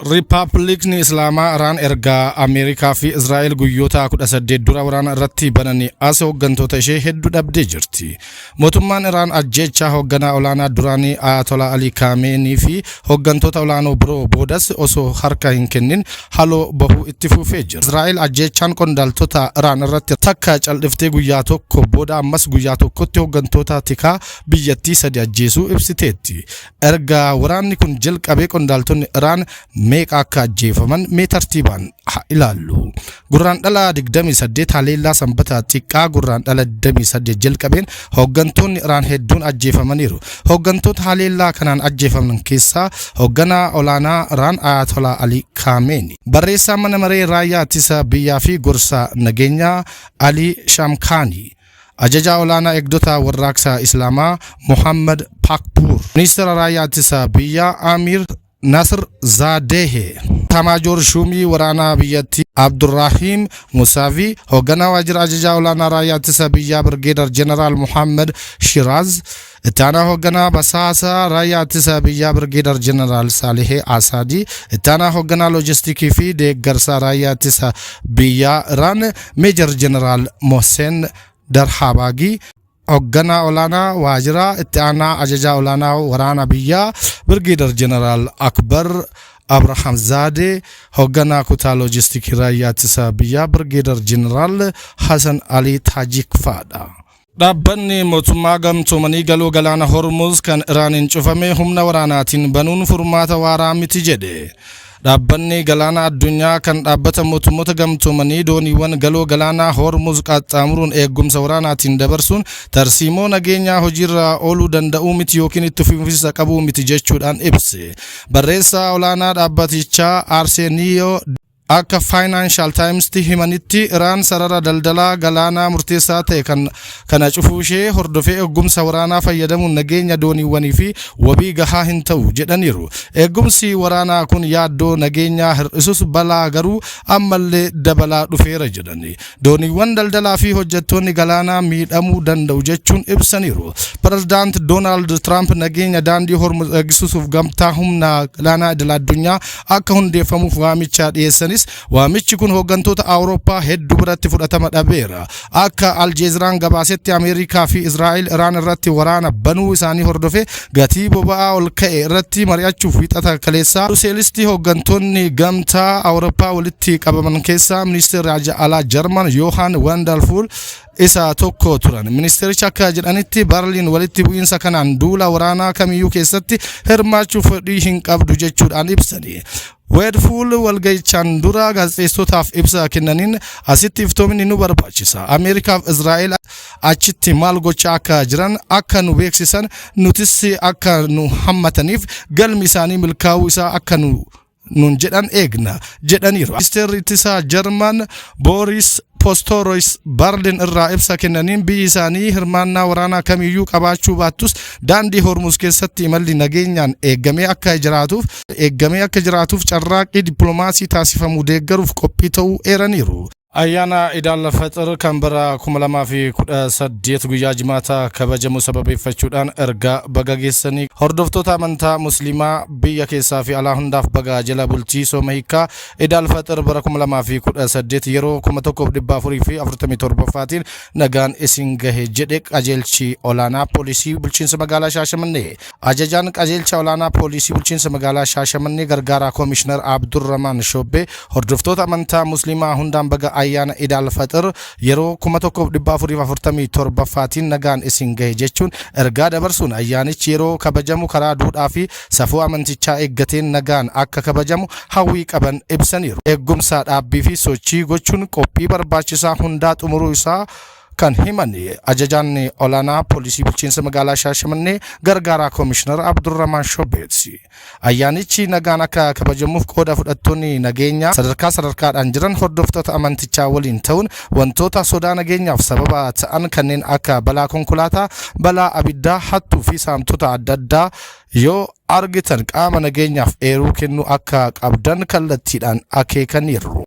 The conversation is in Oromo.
Riippaabilikni Islaamaa Iraan erga Ameerikaa fi Israa'el guyyoota 18 dura waraana irratti bananii as hooggantoota ishee hedduu dhabdee jirti. Mootummaan Iraan ajjeechaa hoogganaa olaanaa duraanii Ayatollah Ali Kaameenii fi hooggantoota olaanoo biroo boodas osoo harka hin kennin haloo bahuu itti fufee jira. Israa'el ajjeechaan qondaaltota Iraan irratti takka cal'iftee guyyaa tokko booda ammas guyyaa tokkotti hooggantoota tikaa biyyattii sadi ajjeesuu ibsiteetti. Erga waraanni kun jalqabee qondaaltonni Iraan meeqa akka ajjeefaman mee tartiibaan haa ilaallu. Gurraandhala 28 haleellaa Sanbata xiqqaa Gurraandhala 28 jalqabeen hooggantoonni Iraan hedduun ajjeefamaniiru. Hooggantoota haleellaa kanaan ajjeefaman keessaa hoogganaa olaanaa Iraan Ayatollah Ali Khamenei, barreessaa mana maree raayyaa ittisa biyyaa fi gorsa nageenyaa Ali Shamkhani, ajajaa olaanaa eegdota warraaqsa Islaamaa Mohammad Pakpour, ministeera raayyaa ittisa biyyaa Amir Nasr Zadehe, Taamaajoor Shuumii waraanaa biyyattii Abdurrahim Musavi, hoogganaa waajjira ajajaa olaanaa raayyaa ittisa biyyaa Birgeedar Jeneraal Muhammad Shiraz, itti aanaa hoogganaa basaasa raayyaa ittisa biyyaa Birgeedar Jeneraal Saalihee Asaadii, itti aanaa hoogganaa loojistikii fi deeggarsa raayyaa ittisa biyyaa Iraan Meejar Jeneraal Mohsen Darhabaagii, hoogganaa olaanaa waajjira itti aanaa ajajaa olaanaa waraana biyyaa Birgeedar Jeneraal Akbar Abraham Zaadee, hoogganaa kutaa loojistikii raayyaa ittisa biyyaa Birgeedar Jeneraal Hasan Ali Taajik fa'adha. Dhaabbanni mootummaa gamtoomanii galoo galaana Hormuz kan Iraaniin cufame humna waraanaatiin banuun furmaata waaraa miti jedhe. Dhaabbanni galaana addunyaa kan dhaabbata mootummoota gamtoomanii dooniiwwan galoo galaanaa Hormuz qaxxaamuruun eegumsa waraanaatiin dabarsuun tarsiimoo nageenyaa hojiirra ooluu danda'uu miti yookiin itti fufiinsa qabuu miti jechuudhaan ibse. Barreessaa olaanaa dhaabbatichaa Arsenio akka Financial Times'tti himanitti, Iraan sarara daldalaa galaanaa murteessaa ta'e kan kana cufuu ishee hordofee eegumsa waraanaa fayyadamuun nageenya dooniiwwanii fi wabii gahaa hin ta'u jedhaniiru. Eegumsi waraanaa kun yaaddoo nageenyaa hir'isus, balaa garuu ammallee dabalaa dhufeera jedhani. Dooniiwwan daldalaa fi hojjettoonni galaanaa miidhamuu danda'u jechuun ibsaniiru. Pirezidaant Doonaald Tiraamp nageenya daandii Hormuz eegsisuuf gamtaa humna galaanaa idil addunyaa akka hundeeffamuuf waamicha dhiyeessanis, waamichi kun hooggantoota Awurooppaa hedduu biratti fudhatama dhabeera. Akka Aljeeziraan gabaasetti, Ameerikaa fi Israa'el Iraan irratti waraana banuu isaanii hordofee gatii boba'aa ol ka'e irratti mari'achuuf Wiixata kaleessaa Bruseelisti hooggantoonni gamtaa Awurooppaa walitti qabaman keessaa ministeerri alaa Jarman Yoohaan Wadefuul isa tokko turan. Ministeerichi akka jedhanitti, Barliin walitti bu'iinsa kanaan duula waraanaa kamiyyuu keessatti hirmaachuuf fedhii hin qabdu jechuudhaan ibsani. Wadefuul walgahichaan dura gaazexeessotaaf ibsa kennaniin, "Asitti iftoomni nu barbaachisa. Ameerikaaf Israa'el achitti maal gochaa akka jiran akka nu beeksisan, nutis akka nu hammataniif, galmi isaanii milkaa'uu isaa akka nu nun jedhan eegna" jedhaniiru. Ministeerri ittisaa Jarman Booris Pistorius Berlin irraa ibsa kennaniin, biyyi isaanii hirmaannaa waraanaa kamiyyuu qabaachuu baattus daandii Hormuz keessatti imalli nageenyaan eeggamee akka jiraatuuf carraaqqii dippiloomaasii taasifamu deeggaruuf qophii ta'uu eeraniiru. Ayyaana Idaal Faxir kan bara 2018 guyyaa Jimaataa kabajamu sababeeffachuudhaan ergaa baga geessanii hordoftoota amantaa Musliimaa biyya keessaa fi alaa hundaaf baga jala bultii sooma hiikaa Idaal Faxir bara 2018 yeroo 1447ffaatiin nagaan isin gahe jedhe qajeelchi olaanaa poolisii bulchiinsa magaalaa Shaashamannee. Ajajaan qajeelcha olaanaa poolisii bulchiinsa magaalaa Shaashamannee gargaaraa koomishinar Abdurrahman Shobbee hordoftoota amantaa Musliimaa hundaan baga ayyaana Idaal Faxir yeroo 1447ffaatiin nagaan isin gahe jechuun ergaa dabarsuun, ayyaanichi yeroo kabajamu karaa duudhaa fi safuu amantichaa eeggateen nagaan akka kabajamu hawwii qaban ibsaniiru. Eegumsa dhaabbii fi sochii gochuun qophii barbaachisaa hundaa xumuruu isaa kan himan ajajaan olaanaa poolisii bulchiinsa magaalaa Shaashamannee gargaaraa koomishinar Abdurrahman Shobbeetsi. Ayyaanichi nagaan akka kabajamuuf qooda fudhattoonni nageenyaa sadarkaa sadarkaadhaan jiran hordoftoota amantichaa waliin ta'uun wantoota sodaa nageenyaaf sababa ta'an kanneen akka balaa konkolaataa, balaa abiddaa, hattuu fi saamtota adda addaa yoo argitan qaama nageenyaaf eeruu kennuu akka qabdan kallattiidhaan akeekaniiru.